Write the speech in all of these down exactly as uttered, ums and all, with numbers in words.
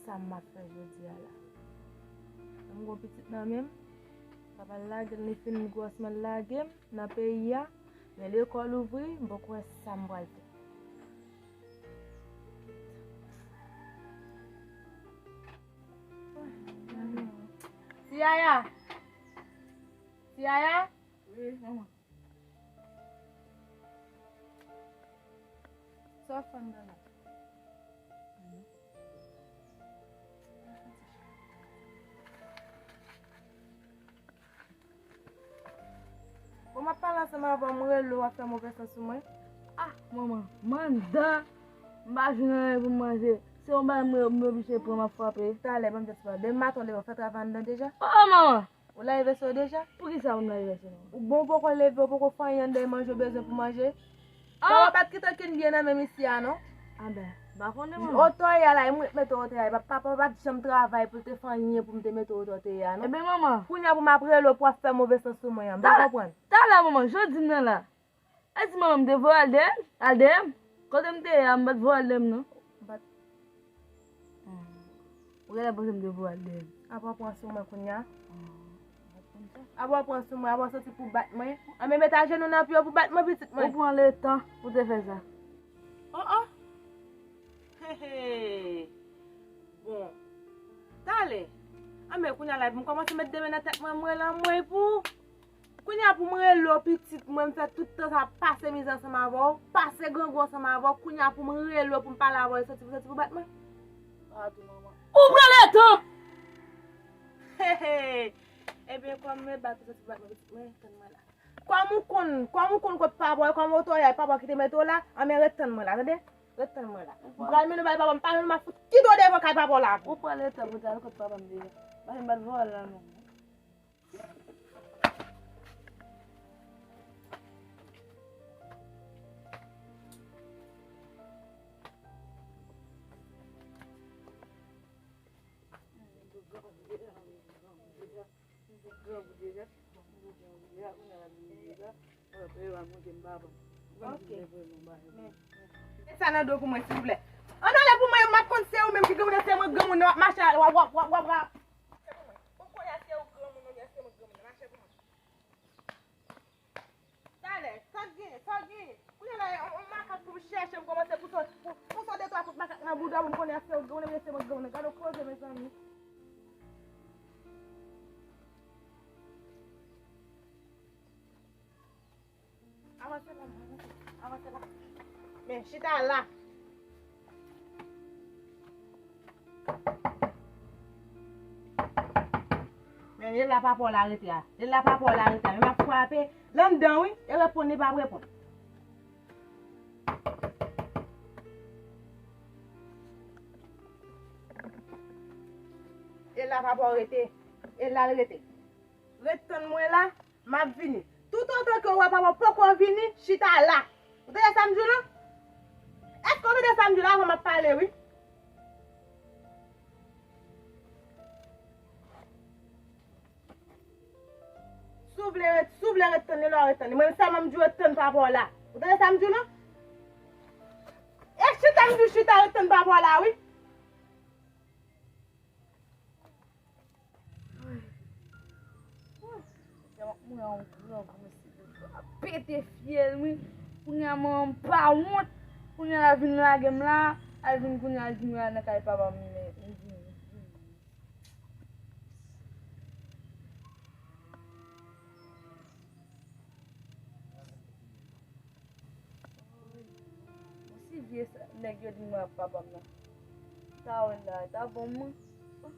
Sa m ap fè jodi a la? M gon pitit nan men m, papa l lage l, li fin gwòs, men l lage m nan peyi a, men lekòl ouvri, m poko wè sa m pral fè. Tiyaya! Tiyaya! Wi, manman. Sa w ap fè anndan la? Bon, m ap pale ansanm avè w, m rele w, w ap fè move san sou mwen. Ah, manman, m anndan, m pa jwenn anyen pou m manje. Se yon bagay m, m oblije pran, m ap frape. Talè, ban m di w sa, demen maten w leve, w fè travay anndan deja? Oh, manman! Ou lave vèso deja? Poukisa pou m lave vèso, manman? Ou bon, ou poko leve, ou poko fè anyen anndan, e manje ou bezwen pou manje. Ah! Papa pa t kite okenn byen nan menm isi a, non. Ah ben, m pa konnen, manman. Otoyè a la, e mwen k mete otoyè a. Papa pa t janm travay pou l te fè anyen pou m te mete otoyè a, non. Eben, manman. Kounye a pou m ap rele w pou w ap fè move san sou mwen an. M pa konprann. Talè, manman, jodi m nan la. E di manman m te voye al dèyè m? Al dèyè m? Kote m te ye a, m pa t voye al dèyè m, non. M pa t. Hmm. Ou genlè panse m te voye al dèyè m. Apa w pran sou mwen kounye a? Hmm. Apa w pran sou mwen, apa w soti pou bat mwen? Anben, met ajenou nan pye w pou bat mwen, pitit mwen. Ou pran letan pou te fè sa. Oh, oh. He, he. Bon. Talè. Anben, kounye a la, epi m kòmanse met de men nan tèt mwen, mwen lanmou pou ou. Kounye a pou m rele w, pitit mwen, m fè tout tan sa ap pase mizè ansanm avè w, pase grangou ansanm avè w, kounye a pou m rele w, pou m pale avè w, e soti pou, soti pou bat mwen? Pa tou, manman. Ou pran letan! He, he! Ebyen, kòm m bat ou, soti pou bat mwen, pitit mwen, tann mwen la. Kòm ou konn, kòm ou konn kot papa w, kòm otoyè papa w ki te mete w la, anben ret tann mwen la, tande? Ret tann mwen la. M pral mennen w bay papa m, pa jwenn m ap fout kite w devan kay papa w la. Ou pran letan pou w t al kot papa m deja. Paske m pa t voye al la non. Ok. Met sa nan do pou mwen, silvouplè. Ann ale pou mwen, m ap konn se ou menm ki granmoun nan, se mwen granmoun nan, w ap mache, w ap, w ap, w ap, w ap, w ap. Ou konnen se ou granmoun nan, se mwen granmoun nan, mache pou mwen. Talè, sa k genyen, sa k genyen? Kounye a la, yon, yon makak pou m chèche, m kòmanse pouse, pou, pouse de twa kout makak nan bouda pou m konnen se ou granmoun nan, se mwen granmoun nan. Gade yon koze, mezanmi. Avanse la, avanse, avanse la. Men, chita la. Men, e la papa w la rete a. E la papa w la rete a. Men m ap frape l anndan, wi. E reponn, li p ap reponn. E la papa w rete. E la l rete. Ret tann mwen la. M ap vini. Toutotan ke w wè papa w poko vini, chita la. Ou tande sa m di w lan? Èske w tande sa m di w lan? Avan m ap pale, wi. Si w vle ret, si w vle ret tann li, lè w ret tann li. Mwen sèlman m di w ret tann papa w la. Ou tande sa m di w lan? E chita m di w chita, ret tann papa w la, wi. Mwen an granmoun, se pou pete fyèl, wi. Kounye a manman m pa wont. Kounye a l vin lage m la, al vin kounye a l di m al nan kay papa m, men m vini. Bon, si vye sa, nèg yo di m wè papa m nan. Sa wè la, ta bon mwen. Bon,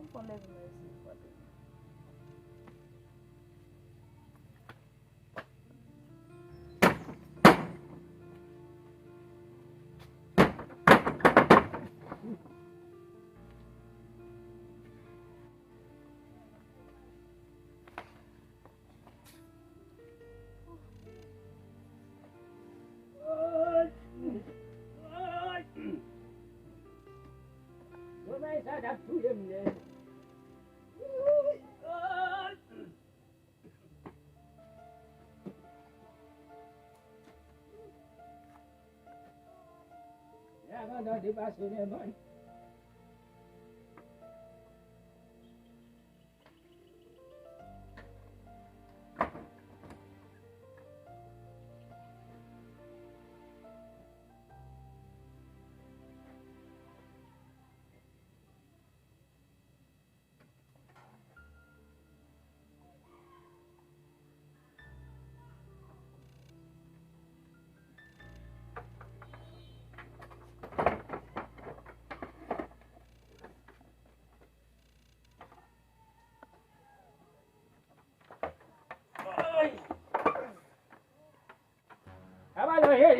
m konn leve mwen isi fwa de. Somèy sa t ap touye m nèt. Lè a gentan depase men mwen.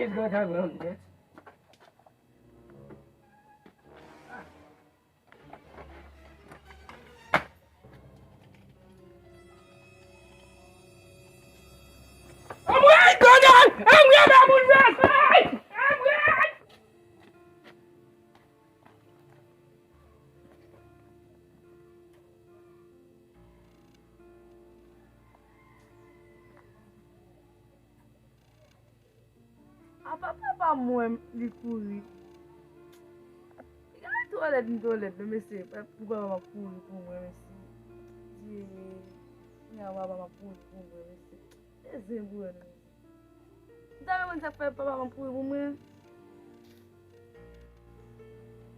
Grann, grann, grann. Anmwey, grann, anmwey, anmwey, boulvès, ay, anmwey. Apa papa m wè m, li kouri. Gade twò lèd m twò lèd, non, mesye. Pou papa m ap kouri pou mwen, mesye. Dye, kounye a papa m ap kouri pou mwen, mesye. E zen pou wè, non, mesye. M ta renmen sa k fè papa m ap kouri pou mwen.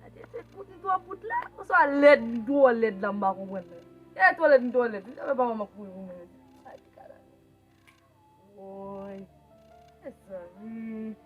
Adye, se kout, m twò kout la, oswa lèd, m twò lèd la, m pa konprann la. E twò lèd, m twò lèd. M ta fè papa m ap kouri pou mwen, mesye. Sa di kala. Woy, mezanmi, mezanmi.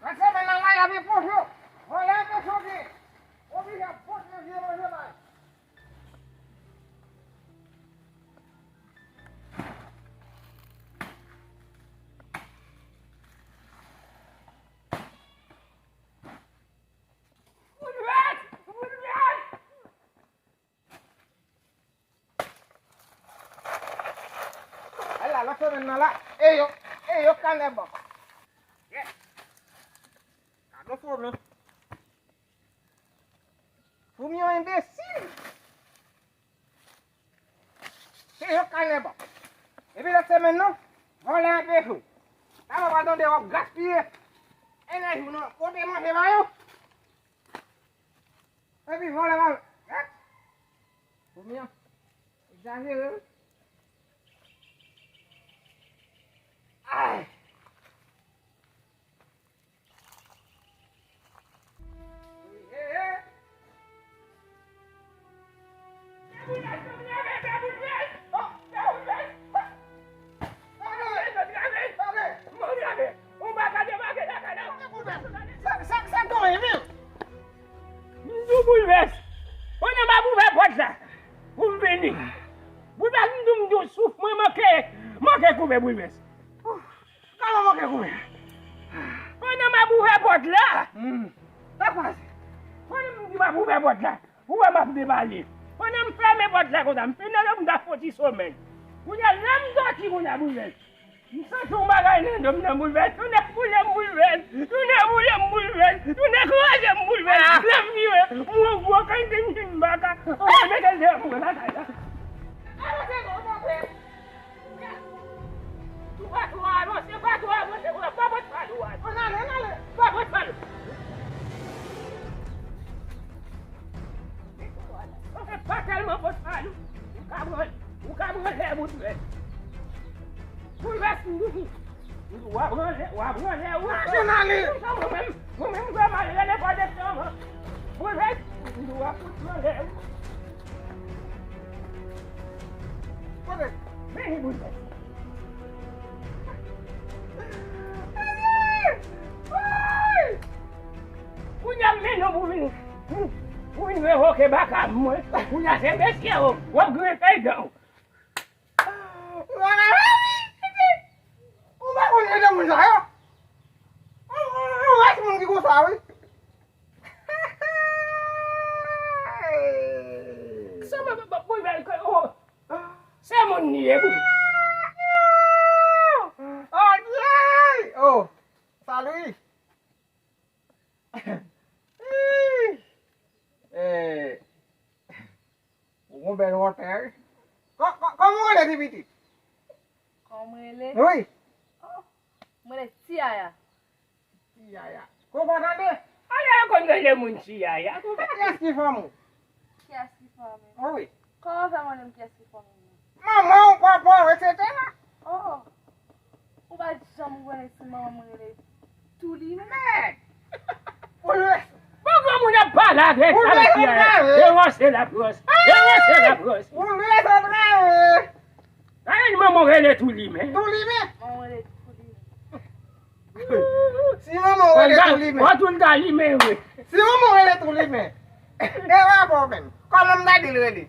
Nan semèn nan la, y ap epòte yo. Vòlè epòte yo. Oblije ap pote vye manje bay. Ala, nan semèn nan la, e yo, e yo kanè bò. Yes. Gade foumi. Foumi yo enbesil. Se yo kanè bò. Epi lòt semèn nan, vòlè ap echwe. Sa va pa tande w ap gaspiye enèji w nan pote manje ba yo. Epi vòlè pa gad. Foumi an egzajere wi. Ay. Sa, sa, sa tonbe, men. M di w boulvès. Pandan m ap ouvè pòt la pou m vini. Boulvès, m di w, m di w souf mwen manke, manke koupe boulvès. Kòman manke koupe? Pandan m ap ouvè pòt la. Hmm. Sa k pase? Pandan m di m ap ouvè pòt la. Ou wè m ap debale. Pandan m fèmen pòt la konsa, m fini anlè m ta fè yon ti somèy. Kounye a, lè m sòti kounye a, boulvès. M santi yon bagay nan do m nan boulvès. Tounen boule m boulvès. Tounen boule m boulvès. Tounen kraze m boulvès. Ah! Lè m vire, m wè yon gwo kante m fin baka. Anmwey, mete l deyò m wè lakay la. Avanse non, monchè. Tou pa tou avanse, pa tou avanse, pa bòt pa nou avanse. Ann ale, ann ale. Pa bòt pa nou. Anfen, pa tèlman bòt pa nou. Ou ka pran, ou ka pran lè bout lè. Boulvès m di w. W ap pran lè, w ap pran lè, w ap pran lè. Ann ale. Mwen menm, mwen menm, m fè mal rele pwodiksyon an. Boulvès m di w ap fout pran lè. Kote? Vini boulvès. Kounye a m mennen w pou vin, pou vin revoke baka mwen. Kounye a se mesye w, w ap griyen fèy dan w. Ou pa konn ede moun sa yo? Ou, ou, ou rès moun ki konsa, wi. Sa pa, pa, pa, boulvès, oh. Se moun li ye, boulvès. Oh, Dieu! Oh, salut! Eh, ou gon bèl wòtè, wi. Kò-, kò-, kòman w rele, ti pitit? Kòman m rele? Wi. Oh, m rele Ti Yaya. Ti Yaya. Konpòtande? Ala yo konn rele moun Ti Yaya. Kiyès ki fanmi w? Kiyès ki fanmi m? Wi. Kòman w fè konnen m kiyès ki fanmi m nan? Manman w, papa w, etsetera. Oh. Ou pa janm konnen si manman m rele Touline. Mèd! Pou lwès. Bon, granmoun ap pale avèk sa, mesye. Dewanse la pwòs. E ranse l ap ranse. Ou ranse trè. Gade manman w rele tou limen. Tou limen. Manman w rele tou limen. Si manman w rele tou limen. Ou tou l ta limen vre. Si manman w rele tou limen. E rapò menm. Kòman m ta di l rele?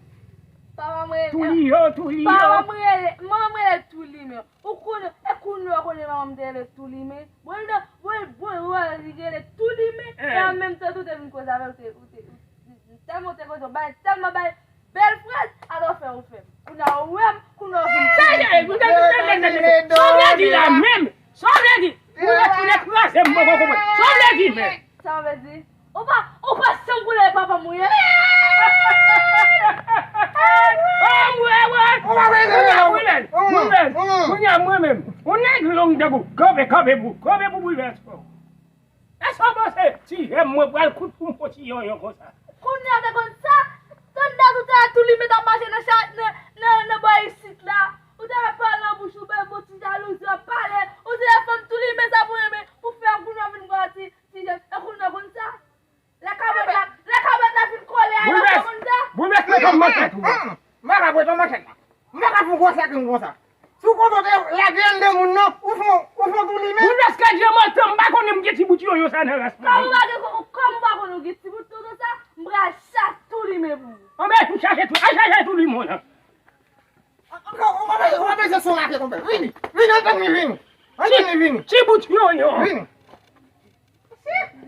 Papa m rele. Tou li yo, tou li yo. Papa m rele, manman m rele tou limen. Ou konnen, e kounye a w konnen manman m te rele tou limen. Bon, li te, bon, bon, bon, li rele tou limen. E an menm tan tou te vin koze avè l, ou te, ou te, ou te, tèlman ou te koze, ou bay, tèlman bay bèl fraz, alò fè ou fè m. Kounye a ou wè m, kounye a ou vin koze. Sa w vle di la menm? Sa w vle di? Ou retounen kraze m, m poko konprann. Sa w vle di menm? Sa w vle di? Ou pa, ou pa sangoule papa m ou ye? Anmwey, anmwey. Ou pa bezwen sa. Mwen menm, mwen menm. Kounye a mwen menm. Yon nèg long tankou kanpe, kanpe pou, kanpe pou boulvèse w. Èske w panse ti jèm mwen pral kout pou m fè yon ti yonyon konsa? Kounye a w te konn sa? Tann dat ou te wè tou limen t ap mache nan cha-, nan, nan, nan bò isit la. Ou te wè pawòl nan bouch ou, bèl bon ti jalouzi w ap pale. Ou se fanm tou limen sa pou renmen, pou fè kounye a vin pran ti, ti jèm. E kounye a w konn sa? Lè kabwèt la, lè kabwèt la fin kole a, lè w konn sa? Boulvèse, boulvèse, mete yon manchèt ou. M pa ka pran yon manchèt la. M pa ka fè yon gwo sa ki konsa. Si w konn ou te lage anndan moun nan, ou fon, ou fon tou limen. Ou prèske di an mantan, m pa konnen m gen ti bout yonyon sa nan ras mwen. Kòm ou pa gen, kòm ou pa konnen w gen ti bout tonton sa, m pral chase tou limen pou ou. Anben, ou chache tou, al chache tou limen w nan. Ou pa bezwen, ou pa bezwen son lage konpè. Vini, vini, antann li vini. Antann li vini. Ti bout yonyon. Vini.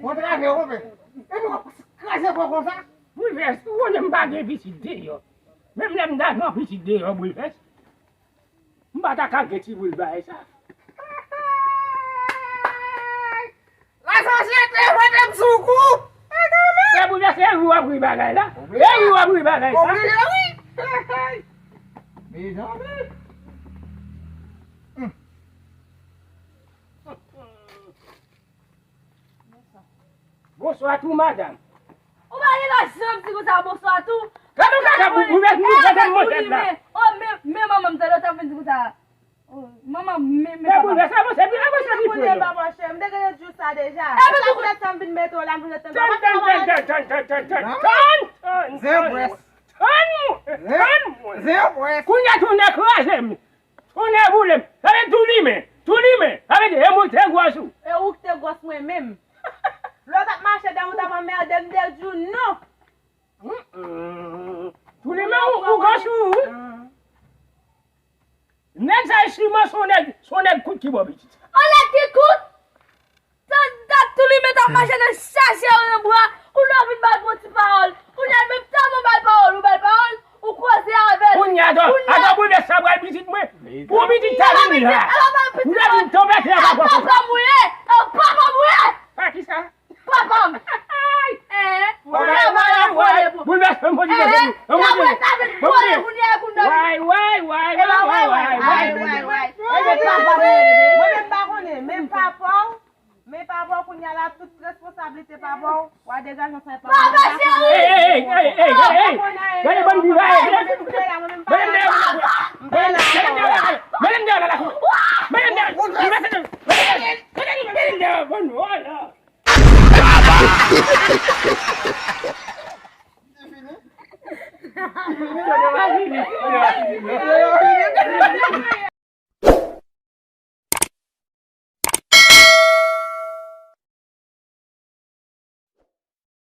Mwen trave w, konpè. Epi w ap kraze kò konsa. Boulvès, ou konnen m pa gen pitit deyò. Menm lè m ta gen pitit deyò, Boulvès, m pa ta ka gen ti boul bagay sa. Lasosyete mete m sou kou. E Boulvès, e ou w ap ri bagay la. E ou w ap ri bagay sa. Oblije wi. Mezanmi. Bonswa tou, madanm. Ou pa gen lè janm di konsa bonswa tou. Gade yon kaka pou, pou mèt nou kote m manje la. Oh, men, men manman m tande w t ap vin di konsa. Oh, manman, men, men papa. Bonswa, bonswa, bonswa, bonswa, bonswa. M te gentan di w sa deja. Epi sa pou tèt sa m vin mete w la, m vin tann. Tann, tann, tann, tann, tann, tann, tann, tann, tann. Zebwès. Tann mwen, tann mwen. Zebwès. Kounye a tounen kraze m. Tonnè boule m. Sa vle di tou limen. Tou limen. Sa vle di e mwen te gwòs ou. E ou ki te gwòs mwen menm. Lè w t ap mache dèyè m, ou t ap anmède m, m te di w non. Tou limen ou, ou gwòs ou. Nèg sa e siman se yon nèg, se yon nèg kout ki ba w pitit. Yon nèg ki kout? Tann dat tou limen t ap mache nan chache w nan bwa. Kounye a w vin ba l bon ti pawòl. Kounye a menm tèlman w ba l pawòl, ou ba l pawòl, ou koze avè l. Kounye a, atò, atò Boulvès sa pral pitit mwen. Pou pitit ta vini la. Ou ta vin tonbe atè a papa. Papa m ou ye. Papa m ou ye. Pa kisa? Papa m. Eh, Boulvès, fè m pran ti papa. Boulvès, fè m pran ti papa. Way, way, way, way, way, way, way. Mwen menm pa konnen, men papa w. Men papa w kounye a la, tout responsablite papa w, w a degaje ansanm ak papa w. Papa cheri! Ey, ey, ey, ey, ey, ey, ey, ey, ey. Gade bann viva, ey, gade. Mennen m deyò, mennen m deyò, mennen m deyò la, la, la. Mennen m deyò, mennen m deyò, mennen m deyò, mennen m deyò, bon, vwala.